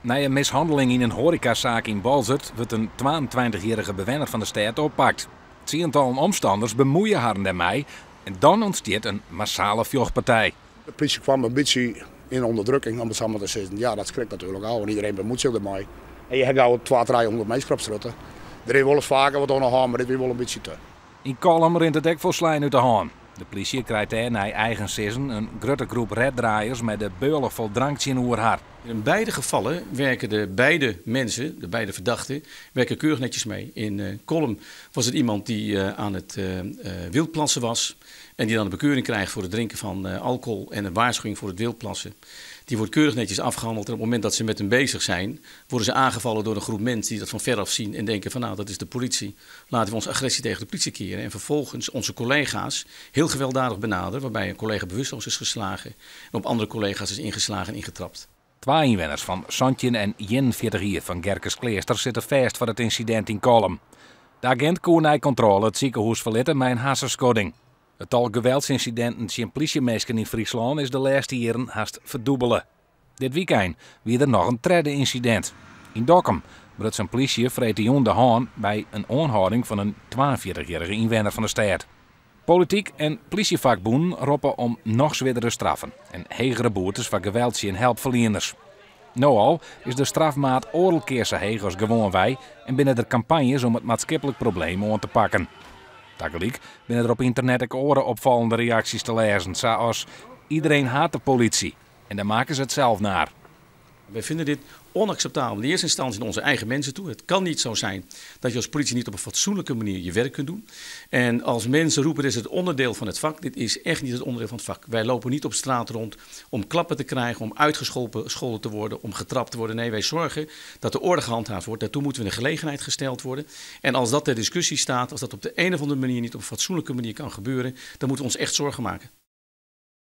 Nei in mishanneling yn in hoarekasaak yn Boalsert wurdt in 22-jierrige bewenner fan de stêd oppakt. Tsientallen omstanners bemuoie harren dêrmei en dan ûntstiet in massale fjochtpartij. De polysje kwam in bytsje yn ûnderdrukking, om it sa mar te sizzen. Ja, dat skrikt natuerlik ôf en iderien bemuoit sich dermei. En je ha gau 200, 300 minsken op strjitte. Der is wolris faker wat oan de hân, mar dit wie wol in bytsje te. Yn Kollum rint it ek folslein út de hân. De plysje krijt dêr nei eigen sizzen in grutte groep reddraaiers mei de beule fol drank tsjinoer har. In beide gevallen werken de beide mensen, de beide verdachten, werken keurig netjes mee. In Kollum was het iemand die aan het wildplassen was en die dan een bekeuring krijgt voor het drinken van alcohol en een waarschuwing voor het wildplassen. Die wordt keurig netjes afgehandeld en op het moment dat ze met hem bezig zijn, worden ze aangevallen door een groep mensen die dat van veraf zien en denken van nou, dat is de politie. Laten we onze agressie tegen de politie keren. En vervolgens onze collega's heel gewelddadig benaderen, waarbij een collega bewusteloos is geslagen en op andere collega's is ingeslagen en ingetrapt. Twa ynwenners fan 17 en 41 jier fan Gerkeskleaster sitte fêst foar it ynsidint yn Kollum. De agint koe nei kontrôle it sikehûs ferlitte mei in harsenskodding. It tal geweldsynsidinten tsjin plysjeminsken yn Fryslân is de lêste jierren hast ferdûbele. Dit wykein wie der noch in tredde ynsidint. Yn Dokkum bruts in plysje freedtejûn de hân by in oanhâlding fan in 42-jierrige ynwenner fan de stêd. Polityk en plysjefakbûnen roppe om noch swierdere straffen en hegere boetes foar geweld tsjin helpferlieners. No al is de strafmaat oardel kear sa heech as gewoanwei en binne der kampanjes om it maatskiplik probleem oan te pakken. Tagelyk binne der op ynternet ek oare opfallende reaksjes te lêzen, sa as "Iedereen haat de politie en daar maken ze het zelf naar". Wij vinden dit onacceptabel. In eerste instantie naar onze eigen mensen toe. Het kan niet zo zijn dat je als politie niet op een fatsoenlijke manier je werk kunt doen. En als mensen roepen, dit is het onderdeel van het vak. Dit is echt niet het onderdeel van het vak. Wij lopen niet op straat rond om klappen te krijgen, om uitgescholden te worden, om getrapt te worden. Nee, wij zorgen dat de orde gehandhaafd wordt. Daartoe moeten we in de gelegenheid gesteld worden. En als dat ter discussie staat, als dat op de een of andere manier niet op een fatsoenlijke manier kan gebeuren, dan moeten we ons echt zorgen maken.